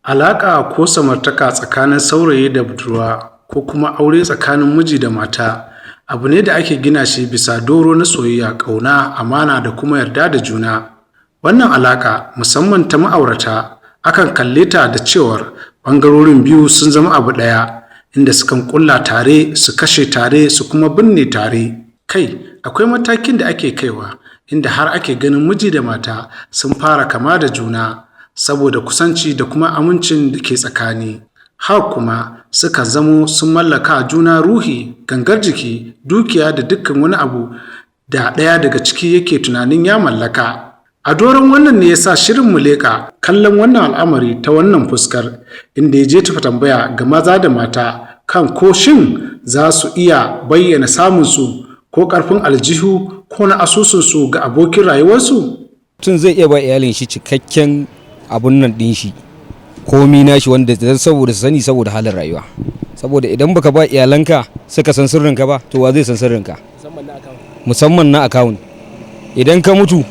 Alaƙa ko samartaka tsakanin saurayi da budurwa ko kuma aure tsakanin miji da mata abu ne da ake gina shi bisa doro na soyayya, ƙauna, amana da kuma yarda da juna. Wannan alaƙa, musamman ta ma'aurata, akan kalle ta da cewar ɓangarorin biyu sun zama abu ɗaya, inda sukan ƙulla tare, su kashe tare, su kuma binne tare. Kai, akwai matakin da ake kaiwa inda har ake ganin miji da mata sun fara kama da juna saboda kusanci da kuma amincin da ke tsakani. Haka kuma sukan zamo sun mallaka juna ruhi, gangar jiki, dukiya da dukkan wani abu da ɗaya daga ciki yake tunanin ya mallaka. A doron wannan ne ya sa shirin Muleka kallon wannan al'amari ta wannan fuskar, inda ya jefa tambaya ga maza da mata kan ko shin za su iya bayyana samunsu ko ƙarfin aljihu ko na asusunsu ga abokin rayuwarsu? Mutum zai iya ba iyalin shi cikakken abun nan ɗin shi, komi nashi, wanda saboda su sani, saboda halin rayuwa. Saboda idan baka ba iyalanka suka san sirrinka ba, to wa zai san sirrinka? Musamman na account. Idan ka mutu,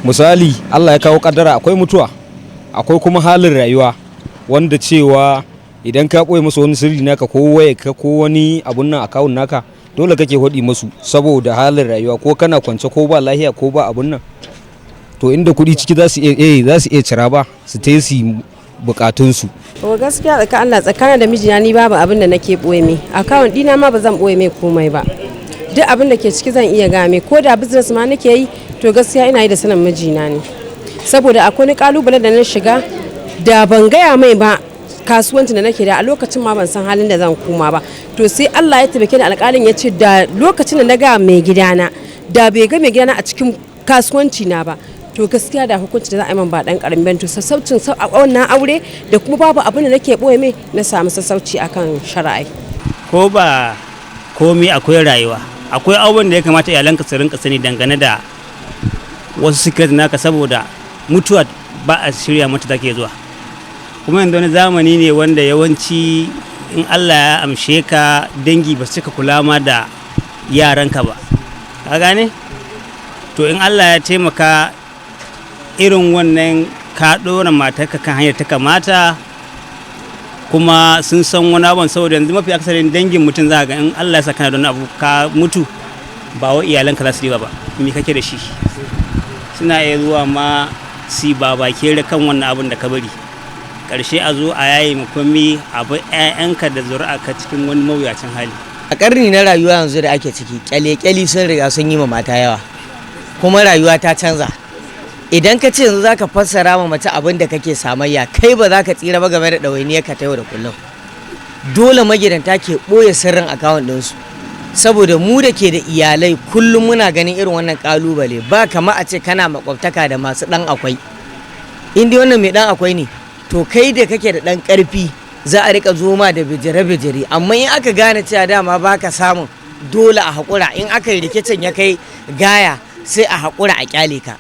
misali, Allah ya kawo kaddara akwai mutuwa, akwai kuma halin rayuwa, wanda cewa idan ka ɓoye musu wani sirri naka ko wayarka ko wani abun nan account naka, dole kake faɗi musu saboda halin rayuwa, ko kana kwance ko ba lahiya ko ba abun nan, to inda kuɗi ciki za su iya cira ba su ta su bukatunsu. To, gaskiya tsakanin Allah, tsakanin da mijina, ni babu abin da nake boye mai. Account dina ma ba zan boye mai komai ba. Duk abin da ke ciki zan iya game. Ko da business ma nake yi, to gaskiya ina yi da sanin mijina ne. Saboda akwai wani kalubale da na shiga da ban gaya mai ba kasuwancin da nake da a lokacin ma ban san halin da zan koma ba. To, sai Allah ya taimake ni, alƙalin ya ce da lokacin da na ga mai gidana, da bai ga mai gidana a cikin kasuwanci na ba, to gaskiya da hukunci da za a yi man ba dan karamin. To, sassaucin a wannan aure da kuma babu abin da nake boye mai, na samu sassauci akan shari'a. Ko ba komai, akwai rayuwa, akwai abubuwan da ya kamata iyalanka su rinka sani dangane da wasu secret naka, saboda mutuwa ba a shirya mata take zuwa. Kuma yanzu wani zamani ne wanda yawanci in Allah ya amshe ka, dangi ba su cika kula ma da yaranka ba, ka gane? To, in Allah ya taimaka irin wannan, ka ɗora matarka kan hanyar ta kamata, kuma sun san wani abun, saboda yanzu mafi akasarin dangin mutum za ga in Allah ya sa kana da wani abu ka mutu, ba wa iyalanka za su riba ba, me kake da shi? Suna iya zuwa ma si ba bakere kan wannan abun da ka bari. Ƙarshe a zo a yaye makomi abu 'ya'yanka da zuri'a ka cikin wani mawuyacin hali. A ƙarni na rayuwa yanzu da ake ciki, kyale-kyale sun riga sun yi ma mata yawa, kuma rayuwa ta canza. Idan ka ce yanzu za ka fassara ma mace abin da kake samayya, kai ba za ka tsira ba game da ɗawainiyar ka ta yau da kullum. Dole magidanta ke ɓoye sirrin account ɗinsu, saboda mu da ke da iyalai kullum muna ganin irin wannan ƙalubale. Ba kama a ce kana makwabtaka da masu ɗan akwai. In dai wannan mai ɗan akwai ne, to kai da kake da ɗan ƙarfi za a rika zo ma da bijire-bijire. Amma in aka gane cewa dama baka samun, dole a haƙura. In aka yi rikicin ya kai gaya, sai a haƙura a ƙyale ka.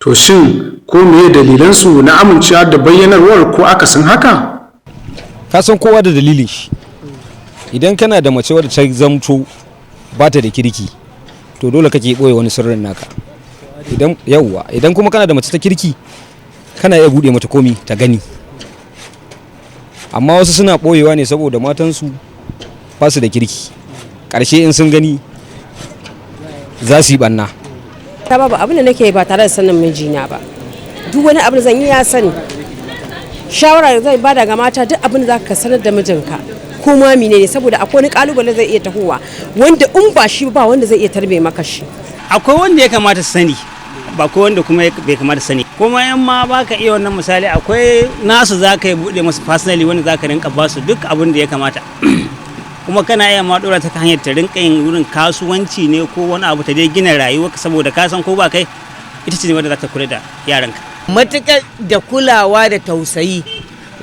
To, shin ko meye dalilansu na amincewa da bayyanarwar ko akasin haka? Ka san kowa da dalilin shi. Idan kana da mace wadda ta zamto ba ta da kirki, to dole kake ɓoye wani sirrin naka. Idan yawwa, idan kuma kana da mace ta kirki, kana iya buɗe mata komi ta gani. Amma wasu suna ɓoyewa ne saboda matansu ba su da kirki, ƙarshe in sun gani za su yi ɓanna. Ta babu abin da nake ba tare da sanin mijina ba. Duk wani abin da zan yi, ya sani. Shawara da zai bada ga mata, duk abin da za ka sanar da mijinka, ko ma ne, saboda akwai wani kalubale zai iya tahowa wanda in ba shi ba wanda zai iya tarbe maka shi. Akwai wanda ya kamata su sani ba, akwai wanda kuma bai kamata sani. Kuma in ma baka iya wannan, misali, akwai nasu za ka yi buɗe masu personally wanda za ka rinka ba su duk abin da ya kamata. Kuma kana iya ma dora ta hanyar ta rinka yin wurin kasuwanci ne ko wani abu, ta dai gina rayuwarka, saboda ka san ko ba kai, ita ce wanda za ta kula da yaranka. Matuƙar da kulawa da tausayi,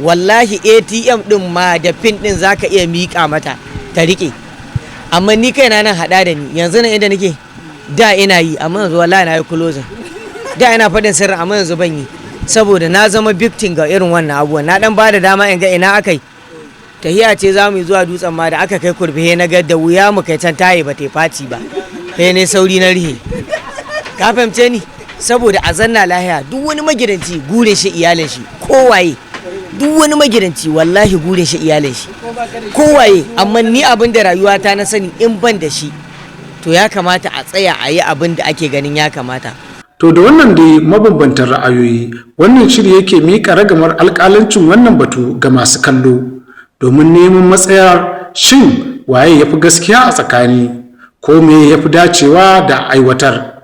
wallahi ATM ɗin ma da PIN ɗin za ka iya miƙa mata ta riƙe. Amma ni kaina nan haɗa da ni yanzu nan inda nake, da ina yi, amma yanzu wallahi na yi closing. Da ina faɗin sirri, amma yanzu ban yi, saboda na zama victim ga irin wannan abubuwan. Na dan bada dama in ga ina aka yi tahiya ce za mu yi zuwa Dutsen ma, da aka kai kurfe, na ga da wuya mu kai can, tayi ba ta faci ba, sai ne sauri na rihe. Ka fahimce ni? Saboda a zanna lahiya, duk wani magidanci gure shi iyalin shi kowaye. Duk wani magidanci, wallahi, gurin shi iyalin shi, kowaye. Amma ni abin da rayuwata na sani, in ban da shi, to ya kamata a tsaya a yi abin da ake ganin ya kamata. To, da wannan dai mabambantan ra'ayoyi, wannan shiri yake miƙa ragamar alƙalancin wannan batu ga masu kallo domin neman matsayar, shin waye ya fi gaskiya a tsakani, ko me ya fi dacewa da aiwatar.